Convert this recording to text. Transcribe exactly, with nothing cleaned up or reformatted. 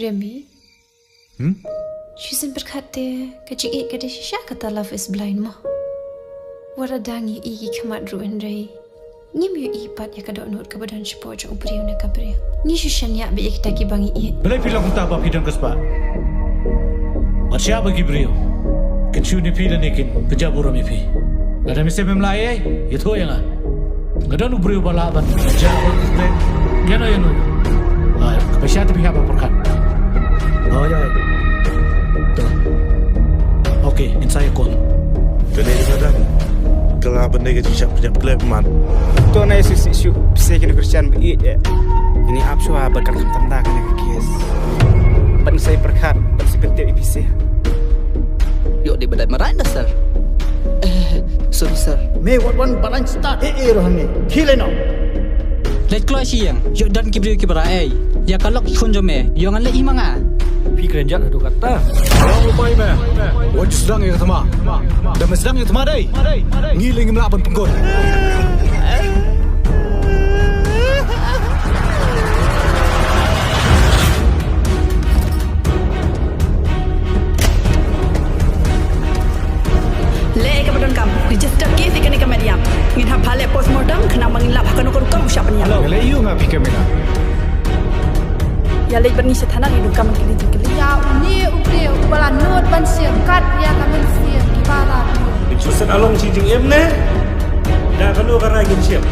Remi. Hmm? Shu sien pyrkhat te ka jingïeit ka dei shisha kata love is blind mo. Wat la dang ïohi ki khmat ruh hynrei ngim ïohi pat ïa ka dohnud kaba don shapoh jong u briew ne ka briew. Ngi shu shaniah beit ïa kita kiba ngi ïeit. Balei phi long kumta ba phi don ka spah? Wat shah ba ki briew kin shu ne phi lane kin pynjah burom ïa phi. Lada mynsiem mem lah ei, ïathuh ïa nga. Nga don u briew ba lah ban jia ba. Ïano ïano. Ai, ka pisa te phi hap ban pyrkhat. Oh, ïa. To. Okay, ngin sa ïakren. Kane ka dang ka lah ban dei ka jingshah pynjah klep man. To na ïa shu shu shu pisa kine Christian ba ïeit eh. Ini ap shuwa ba kan kham tanda kane ka case. Ban sa ïa pyrkhat, ban sa ïa pyntip ïa pisa. Ïoh dei ba dei marai na sir. Eh, sorry sir. Me wat wan balang start eh eh roh hangne. Khie lei noh. Leit kloi shi ïing, ïoh don ki briew kiba rah ei. Ïa ka lok khun jong me, ïoh ngan leit hi ma nga. Phi kren jat haduh katta. Wan u pai me. Wan ju sdang ïa ka thma. Da me sdang ïa ka thma dei. Ngi lei ngim lah ban pynkut. Leh kaba donkam, register case ïa kane ka met ïap. Ngin hap phah leh postmortem, khnang ba ngin lap ha kano ka rukom u shah pynïap. Hello. Nga leh ïa u nga phi ka mena. Ïa leit bad ngi sha thana ngi donkam ban kylli jingkylli. Ïa une u briew uba la nud ban shim kat ïa ka mynsiem kiba la. Ngin shu set along shi jingim ne? Da kano ka rai ngin shim?